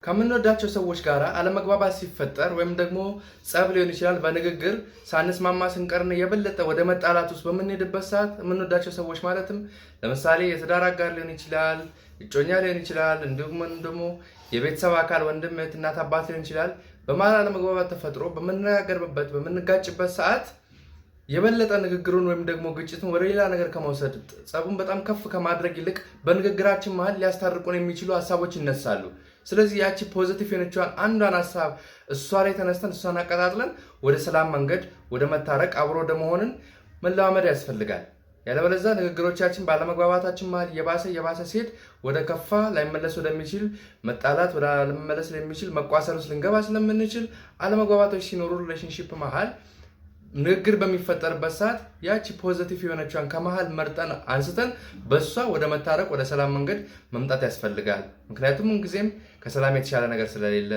ከምንወዳቸው ሰዎች ጋር አለመግባባት ሲፈጠር ወይም ደግሞ ጸብ ሊሆን ይችላል፣ በንግግር ሳንስማማ ስንቀርና የበለጠ ወደ መጣላት ውስጥ በምንሄድበት ሰዓት የምንወዳቸው ሰዎች ማለትም ለምሳሌ የትዳር አጋር ሊሆን ይችላል፣ እጮኛ ሊሆን ይችላል፣ እንዲሁም ደግሞ የቤተሰብ አካል ወንድም፣ እህት፣ እናት፣ አባት ሊሆን ይችላል። በመሀል አለመግባባት ተፈጥሮ በምንነጋገርበት በምንጋጭበት ሰዓት የበለጠ ንግግሩን ወይም ደግሞ ግጭቱን ወደ ሌላ ነገር ከመውሰድ፣ ጸቡን በጣም ከፍ ከማድረግ ይልቅ በንግግራችን መሀል ሊያስታርቁን የሚችሉ ሀሳቦች ይነሳሉ። ስለዚህ ያቺ positive የሆነችዋን አንዷን ሀሳብ እሷ ላይ ተነስተን እሷን አቀጣጥለን ወደ ሰላም መንገድ፣ ወደ መታረቅ፣ አብሮ ወደ መሆንን መለማመድ ያስፈልጋል። ያለበለዚያ ንግግሮቻችን ባለመግባባታችን መሀል የባሰ የባሰ ሲሄድ ወደ ከፋ ላይመለስ ወደሚችል መጣላት፣ ወደ አለመመለስ ወደሚችል መቋሰል ውስጥ ልንገባ ስለምንችል አለመግባባቶች ሲኖሩ relationship መሀል ንግግር በሚፈጠርበት ሰዓት ያቺ positive የሆነችዋን ከመሀል መርጠን አንስተን በእሷ ወደ መታረቅ፣ ወደ ሰላም መንገድ መምጣት ያስፈልጋል። ምክንያቱም ምንጊዜም ከሰላም የተሻለ ነገር ስለሌለ።